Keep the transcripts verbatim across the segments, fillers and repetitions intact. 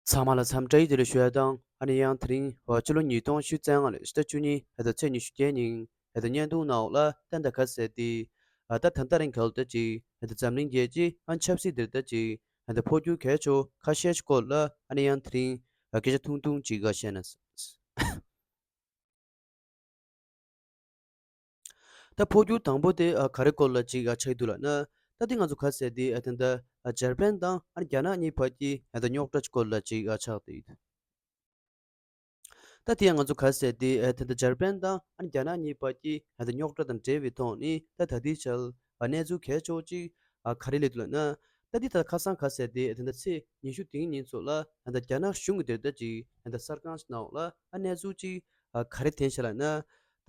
ཚང་མ་ལ་འཚམས་འདྲི་བདེ་ལེགས་ཞུ་ཡ་དང་། ཨ་ནི་ཡང་དེ་རིང་ཕྱི་ལོ་ཉིས་སྟོང་ཉི་ཤུ་རྩ་ལྔ་ལོའི་ཕྱི་ཟླ་བཅུ་གཉིས་ཕྱི་ཟླ་ཚེས་ཉི་ཤུ་བརྒྱད་ཉིན་ཕྱི་ཟླ་བརྙན་ཐུང་ནང་ལ་ད་ལྟ་ག་ཟེར་དེ། ཨ་ད་ད་ལྟ་རིང་ག་ལ་ད་ཅིག་ད་འཛམ་གླིང་རྒྱལ་སྤྱིའི་ཨ་ཆབ་སྲིད་དེར་ད་ཅིག་ད་འཕོ་འགྱུར་གལ་ཆེ་ཁ་ཤས་ཤིག་སྐོར་ལ་ཨ་ནི་ཡང་དེ་རིང་སྐད་ཆ་ཐུང་ཐུང་ཅིག་ག་བཤད་ན། ད་འཕོ་འགྱུར་དང་པོ་དེ་ཨ་ག་རེ་སྐོར་ལ་ཅིག་ཨ་ཆགས་འདུག་ལབ་ན། ད་དེ་ང་ཚོ་ག་ཟེར་དེ་ཨ་ད་ལྟ་ཨ་འཇར་པན་དང་ཨ་རྒྱ་ནག་གཉིས་བར་གྱི་ཨ་ད་རྙོག་དྲ་སྐོར་ལ་ཅིག་ཨ་ཆགས་དེ། ད་དེ་ཡང་ང་ཚོ་ག་ཟེར་དེ་ཨ་ད་ལྟ་འཇར་པན་དང་ཨ་རྒྱ་ནག་གཉིས་བར་གྱི་ཨ་ད་རྙོག་དྲ་དང་འབྲེལ་བའི་ཐོག་ནས་ད་ད་ལྟའི་ཆར་ཨ་གནས་ཚུལ་གལ་ཆེ་ཅིག་ཨ་ག་རེ་སླེབས་འདུག་ལབ་ན། ད་འདི་ད་ཁ་སང་ག་ཟེར་དེ་ད་ལྟ་ཚེས་ཉི་ཤུ་དེའི་ཉིན་ཚོ་ལ་ད་ལྟ་རྒྱ་ནག་གཞུང་གི་དེར་ད་ཅིག་ད་ལྟ་གསར་ཁང་ཞིག་ནང་ལ་ཨ་གནས་ཚུལ་ཅིག་ཨ་ག་རེ་ཐོན་ཤག་ལབ་ན།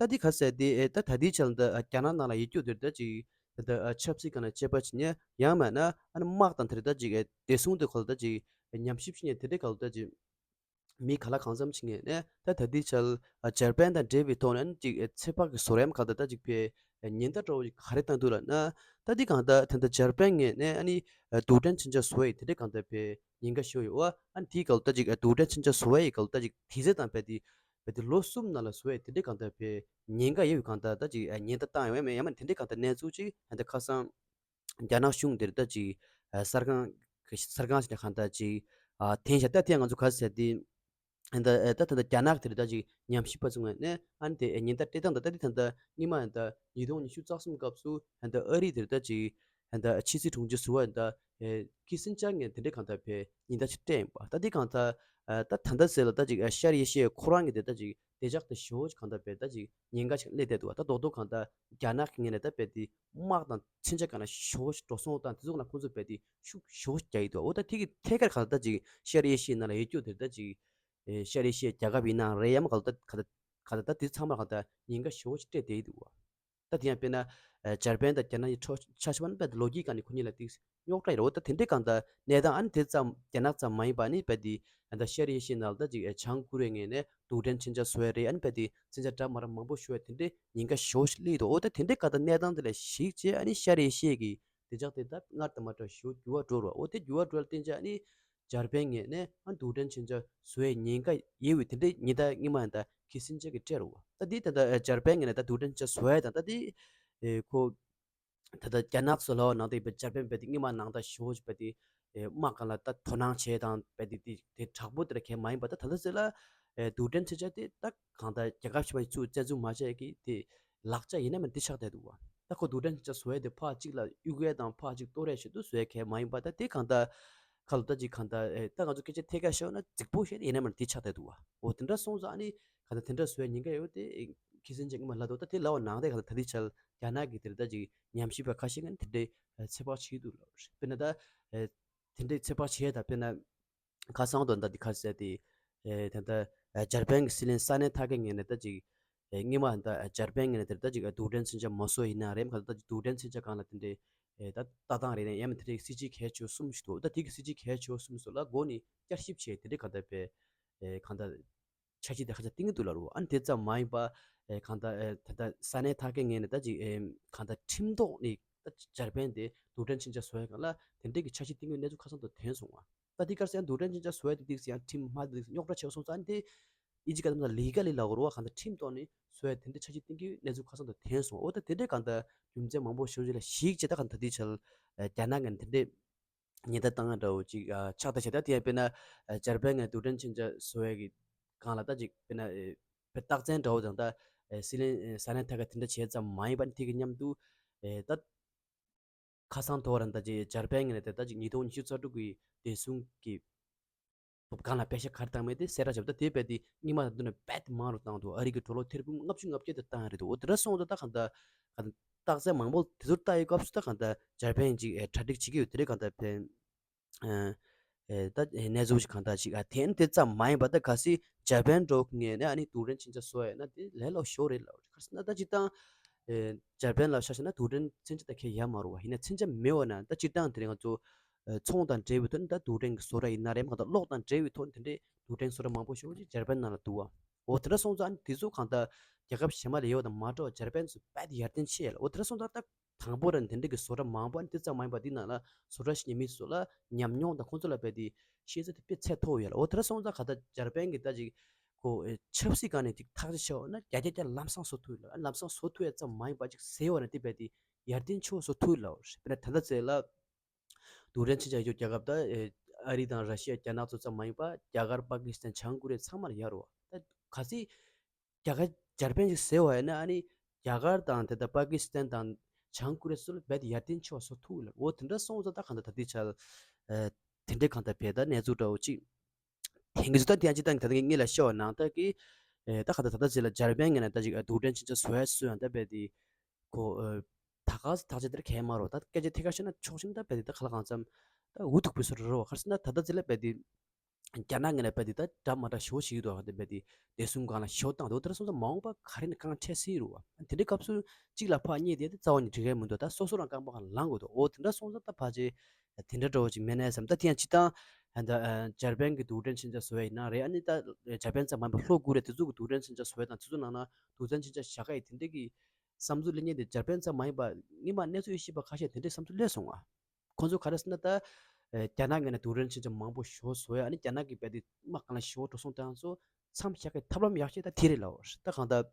ད་འདི་ག་ཟེར་དེ་ཨེ་ད་ད་འདི་ཆ་ལ་ད་ཨ་རྒྱ་ནག་ནང་ལ་ཡོད་རྒྱུ་དེར་ད་ཅིག་ད་ལྟ་ཨ་ཆབ་སྲིད་སྒང་ལ་དཔྱད་པ་བྱེད་མཁན་ཡང་མིན་ན་ཨ་ནི་དམག་དང་དེར་ད་ཅིག་ཨེ་བདེ་སྲུང་དེ་ག་ལ་ད་ཅིག་ཉམས་ཞིབ་བྱེད་མཁན་དེ་འདྲ་ག་ལ་ད་ཅིག་མི་ག་ལ་གང་འཚམ་ཕྱིན་ངེས་ནས་ད་ད་ལྟའི་ཆར་འཇར་པན་དང་འབྲེལ་བའི་ཐོག་ནས་ཅིག་ཚེ་དཔག་གི་བཟོ་རིམ་གང་ལྟར་ད་ཅིག་ཕེ་ཉེན་བརྡ་འདྲ་བོ་ཞིག་ག་རེ་བཏང་འདུག་ལབ་ན། ད་འདི་གང་ལྟར་ད་ལྟ་འཇར་པན་ངོས་ནས་ཨ་ནི་རྡུལ་ཕྲན་མཚོན་ཆ་བཟོ་ཡས་དེ་འདྲ་གང་ལྟར་ཕེ་ཉེན་ཁ་ཤོར་ཡོད་པ། ཨ་ནི་དེའི་སྐབས་ལ་ད་ཅིག་རྡུལ་ཕྲན་མཚོན་ཆ་བཟོ་ཡས་སྐབས་ལ་ད་ཅིག་དུས་ཚོད་དང་རྦད་དེ་རྦད་དེ་ལོ་གསུམ་ནང་ལ་བཟོ་ཡས་དེ་འདྲ་གང་ལྟར་ཕེ་ཉེན་ཁ་ཡོད་པའི་གང་ལྟར་ད་ཅིག་ཉེན་བརྡ་བཏང་ཡོད་མེད་ཡང་མིན་དེ་འདྲ་གང་ལྟར་གནས་ཚུལ་ཅིག་ད་ལྟ་ཁ་སང་། རྒྱ་ནག་གཞུང་དེར་ད་ཅིག་ཨ་གསར་ཁང་གི་གསར་ཁང་ཞིག་ནས་གང་ལྟར་ཅིག་ཨ་འཐེན་བཞག་ད་དེ་ང་ཚོ་ག་ཟེར་དེ། ཨ་ད་ཨ་ད་ད་ལྟ་རྒྱ་ནག་དེར་ད་ཅིག་ཉམས་ཞིབ་པ་ཚོ་ངོས་ནས་ཨ་ནི་དེ་ཨེ་ཉེན་བརྡ་སྤྲད་སྟངས་ད་ད་དེ་ད་ལྟ་སྔོན་མ་ཨ་ད་ཉིས་སྟོང་ཉི་ཤུ་རྩ་གསུམ་སྐབས་སུ་ཨ་ད་ཨ་རི་དེར་ད་ཅིག་ཨ་ད་ཕྱི་སྲིད་དྲུང་ཆེ་ཟུར་པ་ཨ་ད་ཨེ་ཁི་སིན་ཇར་ངོས་དེ་འདྲའི་གང་ལྟར་ཕེ་ཉེན་བརྡ་ཅིག་སྤྲད་ཡིན་པ། ད་དེ་གང་ལྟར་ཨ་ད་ད་ལྟ་ཟེར་ལ་ད་ཅིག་ཨ་ཤར་ཨེ་ཤི་ཡའི་ཁོ་རང་གི་དེ་ད་ཅིག་བདེ་འཇགས་དེ་ཞེ་པོ་ཅིག་གང་ལྟར་རྦད་ད་ཅིག་ཉེན་ཁ་ཅིག་སླེབས་བསྡད་འདུག་བ། ད་རྡོག་རྡོག་གང་ལྟར་རྒྱ་ནག་གི་ངོས་ནས་ད་རྦད་དེ་དམག་དང་མཚོན་ཆ་གང་ལ་ཞེ་པོ་ཅིག་འགྲོ་སོང་དང་དེ་ཚོ་ལ་ཁོང་ཚོ་རྦད་དེ་ཤུགས་ཞེ་པོ་ཅིག་རྒྱག་གི་འདུག་འོ་ད་དེ་གི་ཐད་ཀར་གང་ལྟར་ཅིག་ཤར་ཨེ་ཤི་ཡའི་ནང་ལ་ཡོད་རྒྱུ་དེ་ད་ཅིག་ཨེ་ཤར་ཨེ་ཤི་ཡའི་རྒྱལ་ཁབ་ཡིན་ནའང་རེད་ཡ་མ་གང་ལྟར་གང་ལྟར་གང་ལྟར་ད་དེ་ཚང་མ་གང་ལྟར་ཉེན་ཁ་ཞེ་པོ་ཅིག་སྤྲད་བསྡད་ཀྱི་འདུག་བ། ད་དེ་ཡང་དཔེར་ན་ཨེ་འཇར་པན་དང་རྒྱ་ནག་གི་ཕྱོགས་ཆ་བཞག་པ་ན་རྦད་དེ་ལོ་རྒྱུས་སྒང་ནས་ཁོ་གཉིས་ལ་ཏིག་རྙོག་དྲ་ཡོད་རེད། འོ་ད་དེ་འདྲའི་གང་ལྟར་གནས་སྟངས་ཨ་ནི་དེ་ཙམ་རྒྱ་ནག་ཙམ་མ་ཡིན་པ་ཨ་ནི་རྦད་དེ་ཨ་ད་ཤར་ཨེ་ཤི་ཡའི་ནང་ལ་ད་ཅིག་ཨེ་བྱང་ཀོ་རི་ཡའི་ངོས་ནས་རྡུལ་ཕྲན་མཚོན་ཆ་བཟོ་ཡ་རེད། ཨ་ནི་རྦད་དེ་མཚོན་ཆ་འདྲ་མི་འདྲ་མང་པོ་ཤོར་ཡ་དེ་འདྲའི་ཉེན་ཁ་ཞེ་པོ་ཅིག་སླེབས་འདུག་འོ་ད་དེ་འདྲའི་གང་ལྟར་གནས་སྟངས་དེ་ལ་གཞིགས་བྱས་ཨ་ནི་ཤར་ཨེ་ཤི་ཡའི་གི་བདེ་འཇགས་དེ་ད་སྔར་དང་མ་འདྲ་བ་ཞེ་པོ་འགྱུར་བ་འགྲོ་རེད་བ། འོ་དེ་འགྱུར་བ་འགྲོ་ཡ་ལ་བརྟེན་བྱས་ཨ་ནི་འཇར་པན་ངོས་ནས་ཨ་རྡུལ་ཕྲན་མཚོན་ཆ་བཟོ་ཡའི་ཉེན་ཁ་ཡོད་པའི་དེ་འདྲའི་ཉེན་བརྡ་སྔོན་མ་ཡང་ད་ཁི་སིན་ཇར་གྱིས་སྤྲད་རེད་བ། ད་འདི་ད་ལྟ་འཇར་པན་ངོས་ནས་ད་རྡུལ་ཕྲན་མཚོན་ཆ་བཟོ་ཡ་དང་ད་འདི་ཨེ་ཁོ་ད་ལྟ་རྒྱ་ནག་སོགས་ལ་ནང་དུ་ཡོད་པའི་འཇར་པན་རྦད་དེ་སྔོན་མ་ནང་ད་ཞེ་པོ་ཅིག་རྦད་དེ་ཨེ་དམག་སྒང་ལ་ད་དོ་སྣང་བྱས་དང་རྦད་དེ་དེ་དེ་དྲག་པོ་དེ་ལ་གལ་མ་ཡིན་པ། ད་ད་ལྟ་ཟེར་ལ་ཨེ་རྡུལ་ཕྲན་མཚོན་ཆ་དེ་ད་གང་ལྟར་རྒྱལ་ཁབ་གཞན་པ་ཡིས་ཚུར་བཙན་འཛུལ་མ་བྱས་ཀྱི་དེ་ལག་ཆ་ཡིན་ན་མིན་དེ་ཆགས་བསྡད་འདུག་བ། ད་ཁོ་རྡུལ་ཕྲན་མཚོན་ཆ་བཟོ་ཡས་དེ་ཕར་གཅིག་ལ་གཡུག་ཡས་དང་ཕར་གཅིག་གཏོར་ཡས་ཆེད་དུ་བཟོ་ཡས་གལ་མ་ཡིན་པ། ད་དེ་གང་ལྟར་ཁ་ལོ་ད་ཅིག་གང་ལྟར་ཨེ་ད་ང་ཚོ་སྐད་ཆ་ཐད་ཀར་བཤད་ན་རྫིག་པོ་བཤད་ཡིན་ན་མིན་དེ་ཆགས་བསྡད་འདུག་བ། འོ་དེ་འདྲ་སོང་ཙང་ཨ་ནི་གང་ལྟར་དེ་འདྲ་བཟོ་ཡས་ཉེན་ཁ་ཡོད་དེ་ཁི་སིན་ཇར་སྔོན་མ་ལབ་འདུག་ད་དེ་ལབ་པ་ནང་དེ་གང་ལྟར་ད་ལྟའི་ཆར་རྒྱ་ནག་གི་དེར་ད་ཅིག་ཉམས་ཞིབ་པ་ཁ་ཤས་ཀྱིས་དེ་འདྲའི་ཚོད་དཔག་བྱེད་ཀྱི་འདུག་ལབ་རེད། དཔེར་ན་ད་ཨེ་དེ་འདྲའི་ཚོད་དཔག་བྱེད་ཡས་ད་དཔེར་ན། ཁ་སང་དུ་ད་འདི་ཁ་ཟེར་ཏེ། ཨེ་ད་ལྟ་ཨེ་འཇར་པན་གྱི་སྲིད་བློན་ས་གནས་ཐ་གེ་ངོས་ནས་ད་ཅིག་ཨེ་སྔོན་མ་ད་ཨེ་འཇར་པན་ངོས་ནས་དེར་ད་ཅིག་ཨེ་རྡུལ་ཕྲན་མཚོན་ཆ་མ་བཟོ་ཡིན་ན་རེད་མ་གཏོགས་ད་ཅིག་རྡུལ་ཕྲན་མཚོན་ཆ་སྒང་ལ་དེ་འདྲའི་ཨེ་ད་ལྟ་སྟངས་རེད་ན་ཡང་མིན་དེ་འདྲའི་སྲིད་ཇུས་གལ་ཆེ་བ་གསུམ་ཞིག་འདུག་ད་དེ་གི་སྲིད་ཇུས་གལ་ཆེ་བ་གསུམ་སོགས་ལ་མགོ་ནས་བསྐྱར་ཞིབ་བྱས་དེ་འདྲའི་གང་ལྟར་པའི་ཨེ་གང་ལྟར་འཆར་གཞི་དེ་ཁ་ཆ་བཏིང་གི་འདུག་ལབ་རེད་བ། ཨ་ནི་དེ་ཙམ་མ་ཡིན་པ་ཨེ་གང་ལྟར་ཨེ་ད་ལྟ་ས་གནས་ཐ་གེ་ངོས་ནས་ད་ཅིག་ཨེ་གང་ལྟར་ཁྲིམས་ཐོག་ནས་ད་འཇར་པན་དེ་རྡུལ་ཕྲན་མཚོན་ཆ་བཟོ་ཡ་སྒང་ལ་དེ་འདྲའི་གི་འཆར་གཞི་བཏིང་གི་གནས་ཚུལ་ཁ་སང་དུ་ཐོན་སོང་བ། ད་འདི་གར་སེང་རྡུལ་ཕྲན་མཚོན་ཆ་བཟོ་ཡ་དེ་ཏིག་སེ་ཡང་ཁྲིམས་མ་དེ་རྙོག་དྲ་ཆེ་བ་སོང་ཙང་དེ་ཨི་ཇི་ག་དམ་ལ་ལི་ག་ལི་ལ་འོར་བ་གང་ལྟར་ཁྲིམས་ཐོག་ནས་བཟོ་ཡ་དེ་འདྲའི་འཆར་གཞི་བཏིང་གི་གནས་ཚུལ་ཁ་སང་དུ་ཐོན་སོང་། འོ་ད་དེ་འདྲའི་གང་ལྟར་རྒྱུ་མཚན་མང་པོ་ཞེ་པོ་ཅིག་ལ་གཞིགས་བྱས་ད་གང་ལྟར་དེའི་ཆར་རྒྱ་ནག་གི་དེ་འདྲའི་ཉེན་བརྡ་བཏང་ཡ་འདྲ་བོ་ཅིག་ཆགས་བསྡད་བྱས། ད་དེ་ཡང་དཔེར་ན་འཇར་པན་གྱི་རྡུལ་ཕྲན་མཚོན་ཆ་བཟོ་ཡ་གི་སྒང་ལ་ད་ཅིག་དཔེར་ན་རྟགས་མཚན་འདྲ་བོ་དང་ད་སྲིད་བློན་ས་གནས་ཐ་གེ་དེ་འདྲ་བྱས་ཙམ་མ་ཡིན་པ་ནི་དེ་གི་མཉམ་དུ་ད། ཁ་སང་དོ་ར་ད་ཅིག་འཇར་པན་ངོས་ནས་དེ་ད་ཅིག་ཉིས་སྟོང་ཉི་ཤུ་རྩ་དྲུག་གི་བདེ་སྲུང་གི་སྒང་ལ་པེ་ཤ་ག་རེ་བཏང་མེད་དེ་གསལ་བསྒྲགས་བྱས་པ། ད་དེ་རྦད་དེ་སྔོན་མ་དང་བསྡུར་ན་རྦད་དེ་མང་རུ་བཏང་འདུག་ཨ་རི་གི་ཌོ་ལར་ཐེར་འབུམ་ལྔ་བཅུ་ང་བརྒྱད་དུ་བཏང་ཡ་རེད་འདུག་འོ་དེ་འདྲ་སོང་ཙང་ད་གང་ལྟར་གང་ལྟར་རྟགས་མཚན་མང་པོ་དེ་ཚོར་ལྟ་ཡི་སྐབས་སུ་ད་གང་ལྟར་འཇར་པན་ཅིག་གྲ་སྒྲིག་བྱེད་ཀྱི་ཡོད། དེ་རེད་གང་ལྟར་ཕན། ཨ་ད་གནས་ཚུལ་ཞིག་གང་ལྟར་ཞིག་ཨ་དེ་ནི་དེ་ཙམ་མ་ཡིན་པ། ད་གལ་སྲིད་འཇར་པན་འདྲ་བོ་ངོས་ནས་ཨ་ནི་རྡུལ་ཕྲན་མཚོན་ཆ་བཟོ་ཡ་ན་དེ་ལས་སླ་པོ་ཞིག་རེད་ལབ་རེད། ག་རེ་ཟེར་ན་ད་སྤྱིར་བཏང་ཨེ་འཇར་པན་ལ་ཆ་བཞག་ན་རྡུལ་ཕྲན་མཚོན་ཆ་ད་གལ་ཡོད་མ་རེད་བ། ཡིན་ན་མཚོན་ཆ་མེད་པ་ན་ད་སྤྱིར་བཏང་དེ་རིང་ང་ཚོ་ཨེ་ཚོང་དང་འབྲེལ་བའི་ཐོག་ནས་ད་རྡུལ་ཕྲན་གྱི་བཟོ་གྲྭ་ཡིན་ན་རེད་མ་གཏོགས་གློག་དང་འབྲེལ་བའི་ཐོག་ནས་དེ་འདྲའི་རྡུལ་ཕྲན་བཟོ་གྲྭ་མང་པོ་ཞིག་འཇར་པན་ནང་ལ་འདུག་བ། འོ་དེ་འདྲ་སོང་ཙང་ཨ་ནི་དེ་ཚོ་གང་ལྟར་རྒྱལ་ཁབ་གཞན་པ་ལ་ཡོད་པ་དང་མ་འདྲ་བ་འཇར་པན་ཚོ་རྦད་དེ་ཡར་ཐོན་ཆེ་ལ། འོ་དེ་འདྲ་སོང་ཙང་ད། དང་པོ་ར་དེ་འདྲ་གི་བཟོ་གྲྭ་མང་པོ་ཨ་ནི་དེ་ཙམ་མ་ཡིན་པ་དེ་ནང་ལ་བཟོ་གྲྭ་ཞིག་ནས་མི་ཚོ་ལ་ཉམས་མྱོང་དང་ཁོང་ཚོ་ལ་རྦད་དེ་ཤེས་ཚད་དེ་དཔེ་ཚད་མཐོ་བོ་ཡོད་ལ། འོ་དེ་འདྲ་སོང་ཙང་ག་ད་འཇར་པན་གི་ད་ཅིག་ཁོ་ཆབ་སྲིད་སྒང་ནས་ཅིག་ཐག་གཅོད་བྱས་པ་ན་བརྒྱ་ཆ་བརྒྱ་ལམ་སང་བཟོ་ཐུབ་ཡོད་ལ། ལམ་སང་བཟོ་ཐུབ་ཡ་ཙམ་མ་ཡིན་པ་ཅིག་ཟེར་བ་ན་དེ་རྦད་དེ་ཡར་ཐོན་ཆེ་བོ་བཟོ་ཐུབ་ཡོད་ལ། འོ་དཔེར་ན་ད་ལྟ་ཚེ་ལ། རྡུལ་ཕྲན་མཚོན་ཆ་ཡོད་རྒྱལ་ཁབ་ད་ཨ་རི་དང་ར་ཤི་ཡ་རྒྱ་ནག་ཚོ་ཙམ་མ་ཡིན་པ་རྒྱ་གར་པ་ཀི་སི་ཐན་བྱང་ཀོ་རི་ཡ་ཚང་མར་ཡོད་རེད་བ། ད་གལ་སྲིད་རྒྱ་གར་འཇར་པན་ཞིག་ཟེར་བ་ཡིན་ན་ཨ་ནི་རྒྱ་གར་དང་དེ་ལྟ་པ་ཀི་སི་ཐན་དང་བྱང་ཀོ་རི་ཡ་ཚོ་ལ་རྦད་དེ་ཡར་ཐོན་ཆེ་བ་བཟོ་ཐུབ་ལ། འོ་དེ་འདྲ་སོང་ཙང་ད་གང་ལྟར་ད་ལྟའི་ཆར་དེ་འདྲའི་གང་ལྟར་བས་ད་གནས་ཚུལ་འདྲ་བོ་ཅིག་ཐེངས་གི་ཚོད་ད་དེ་ཡང་ཅི་ད་ད་ངེད་ལ་ཤོད་ནང་ད་གི་ད་གང་ལྟར་ད་ལྟ་ཚེ་ལ་འཇར་པན་ངེད་ན་ད་ཅིག་རྡུལ་ཕྲན་མཚོན་ཆ་བཟོ་ཡ་བཟོ་ཡང་ད་རྦད་དེ། ཁོ། ཨ། ད་ག་ཐག་ཆ་དེར་གལ་མ་རོ། ད་སྐད་ཆ་ཐད་ཀར་བཤད་ན་ཕྱོགས་ཞེན་ད་བས་དེ་ད་ག་ལ་གང་འཚམ་ད་འུ་ཐུག་པའི་བཟོ་འདྲ་རོ། ག་རེ་ཟེར་ན་ད་ལྟ་ཚེ་ལ་བས་དེ་རྒྱ་ནག་ངོས་ནས་བས་དེ་ད་འདྲ་མ་འདྲ་ཞོ་ཞིག་ཡོད་དོ། ད་བས་དེ་བདེ་སྲུང་སྒང་ལ་ཞོ་བཏང་འདུག་དེར་སོང་ཙང་མ་འོངས་པ་ག་རེ་ནས་གང་འཕྲད་སྲིད་རུ་བ། དེ་འདྲའི་སྐབས་སུ་གཅིག་ལ་ཕར་གཉིས་དེ་དེ་རྩ་བ་ནས་འགྲིག་གི་མི་འདུག་ད་སོ་སོ་རང་རྐང་པ་གང་ལངས་དགོས་འདུག་འོ་དེ་འདྲ་སོང་ཙང་ད་ཕལ་ཆེར་དེ་འདྲ་འདྲ་བོ་ཅིག་མེད་ནས་བསམ། ད་དེ་ཡང་སྤྱི་བཏང་ད་འཇར་པན་གྱི་རྡུལ་ཕྲན་མཚོན་ཆ་བཟོ་བ་ཡིན་ན་རེད། ཨ་ནི་ད་འཇར་པན་ཙམ་མ་ཡིན་པར་ལྷོ་ཀོ་རི་ཡ་དེ་ཚོ་གི་རྡུལ་ཕྲན་མཚོན་ཆ་བཟོ་བ་དང་དེ་ཚོ་ནང་ན་རྡུལ་ཕྲན་མཚོན་ཆ་བཞག་ག་ཡི་དེ་འདྲ་གི་བསམ་ཚུལ་གླེང་མཁན་དེ་འཇར་པན་ཙམ་མ་ཡིན་པར་སྔོན་མ་གནས་ཚུལ་ཤེས་པ་ཁ་ཤས་དེ་འདྲའི་བསམ་ཚུལ་སླེབས་སོང་ང་། ཁོང་ཚོ་ག་རེ་ཟེར་ན་ད། རྒྱ་ནག་ངོས་ནས་རྡུལ་ཕྲན་མཚོན་ཆ་མང་པོ་ཞོ་བཟོ་ཡ། ཨ་ནི་རྒྱ་ནག་གིས་རྦད་དེ་དམག་སྒང་ལ་ཞོ་འགྲོ་སོང་བཏང་ཚོ་མཚམས་བཞག་གི་ཐབས་ལམ་ཡག་ཤོས་ད་དེ་རེད་ལབ་པ་རེད། ད་གང་ལྟར་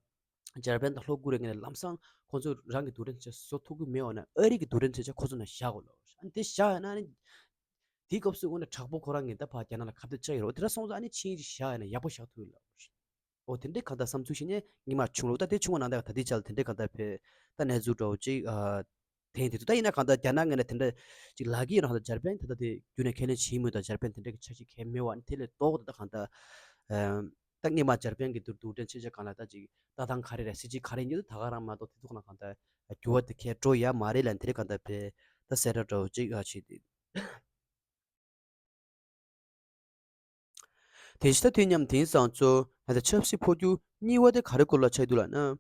འཇར་པན་དང་ལྷོ་ཀོ་རི་ཡ་ངོས་ནས་ལམ་སང་ཁོང་ཚོ་རང་གི་རྡུལ་ཕྲན་མཚོན་ཆ་བཟོ་ཐུབ་ཀྱི་མེད་པ་ན་ཨ་རི་གི་རྡུལ་ཕྲན་མཚོན་ཆ་ཁོ་ཚོ་ནང་བཞག་དགོས་ལབ་པ་རེད། ཨ་ནི་དེ་བཞག་ཡ་ན་ཨ་ནི། དེའི་སྐབས་སུ་དངོས་གནས་དྲག་པོ་ཁོ་རང་ངོས་ད་ཕར་རྒྱ་ནག་ལ་ཁ་གཏད་བཅག་ཡོད་རེད། དེ་འདྲ་སོང་ཙང་ཨ་ནི་ཆིངས་ཡིག་བཞག་ཡ་ན་ཡག་པོ་བཞག་ཐུབ་ཡོད་ལབ་པ་རེད། འོ་དེ་འདྲའི་གང་ལྟར་བསམ་ཚུལ་ཞིག་ནས་སྔོན་མ་བྱུང་རོགས། ད་དེ་བྱུང་བ་ནང་ད་ད་ལྟའི་ཆར་ལ་དེ་འདྲའི་གང་ལྟར་བས་ད་གནས་ཚུལ་འདྲ་བོ་ཅིག་ཨ། དེ་ཡིན་དེ་ཚོ་ད་ཡིན་ན་གང་ལྟར་རྒྱ་ནག་ངོས་ནས་དེ་འདྲ་ཅིག་ལབ་ཀྱི་ཡོད་རེད། གང་ལྟར་འཇར་པན་ད་ལྟ་དེ་རྒྱུན་ནས་ཁས་ལེན་བྱེད་ཀྱི་མོད། ད་འཇར་པན་དེ་འདྲ་གི་འཆར་གཞི་གང་ཡང་མེད་པ་ཨ་ནི་དེ་ལས་ལྡོག་ད་ད་གང་ལྟར་ཨ། ད་སྔོན་མ་འཇར་པན་གྱི་རྡུལ་རྡུལ་ཕྲན་མཚོན་ཆ་སྒང་ལ་ད་ཅིག་ལྟ་སྟངས་ག་རེ་རེད། སྲིད་ཇུས་ག་རེ་ཡིན་རྒྱུ་ད་ག་རང་མ་གཏོགས་དེ་ཚོ་ཁོ་ན་གང་ལྟར་འགྱུར་བ་དེ་གས་འགྲོ་ཡ་མ་རེད་ལབ་དེ་འདྲའི་གང་ལྟར་བས་ད་གསལ་བསྒྲགས་འདྲ་བོ་ཅིག་ཨ་བྱས་ཏེ། དེ་བཞིན་ད་དུས་མཉམ་དེང་སང་ཚོ་ད་ཆབ་སྲིད་འཕོ་འགྱུར་གཉིས་པ་དེ་ག་རེ་སྐོར་ལ་ཆགས་འདུག་ལབ་ན།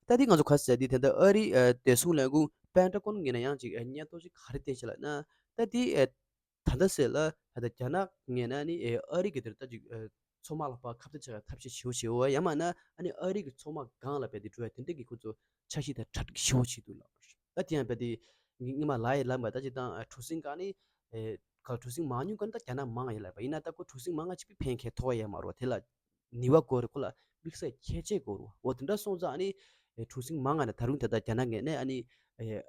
ད་དེ་ང་ཚོ་ག་ཟེར་དེ་ད་ལྟ་ཨ་རིའི་བདེ་སྲུང་ལས་ཁུངས་པེན་ཊ་གོན་ངོས་ནས་ཡང་ཅིག་སྙན་ཐོ་ཅིག་ག་རེ་བསྟན་ཤག་ལབ་ན། ད་དེ་ད་ལྟ་ཟེར་ལ་ད་ལྟ་རྒྱ་ནག་ངོས་ནས་ནི་ཨ་རི་གི་དེར་ད་ཅིག་མཚོ་དམག་ལ་ཕར་ཁ་གཏད་བྱེད་ཡ་ཐབས་ཤེས་ཞེ་པོ་བྱེད་འོ་ཡ་མ་ན་ཨ་ནི་ཨ་རི་གི་མཚོ་དམག་སྒང་ལ་བས་དེ་འགྲོ་ཡ་དེ་འདྲ་གི་ཁོ་ཚོ་འཆར་གཞི་དང་གྲ་སྒྲིག་ཞེ་པོ་བྱེད་འདུག་ལབ། ད་དེ་ཡང་བས་དེ་ངས་སྔོན་མ་ལབ་ཡ་ལབ་པ་ད་ཅིག་དང་གྲུ་གཟིངས་སྒང་ནི་ག་གྲུ་གཟིངས་མང་ཉུང་སྒང་ནི་ད་རྒྱ་ནག་མང་ཡ་ལབ་པ་ཡིན་ན་ད་ཁོ་གྲུ་གཟིངས་མང་ང་ཅིག་པའི་ཕན་ཁེ་ཐོགས་ཡ་མ་རོ། དེ་ལ་ནུས་པ་དགོས་རེད། ཁོ་ལ་དམིགས་བསལ་ཁྱད་ཆོས་དགོས་རེད། འོ་དེ་འདྲ་སོང་ཙང་ཨ་ནི་གྲུ་གཟིངས་མང་ང་ནས་ད་རུང་ད་ལྟ་རྒྱ་ནག་ངོས་ནས་ཨ་ནི་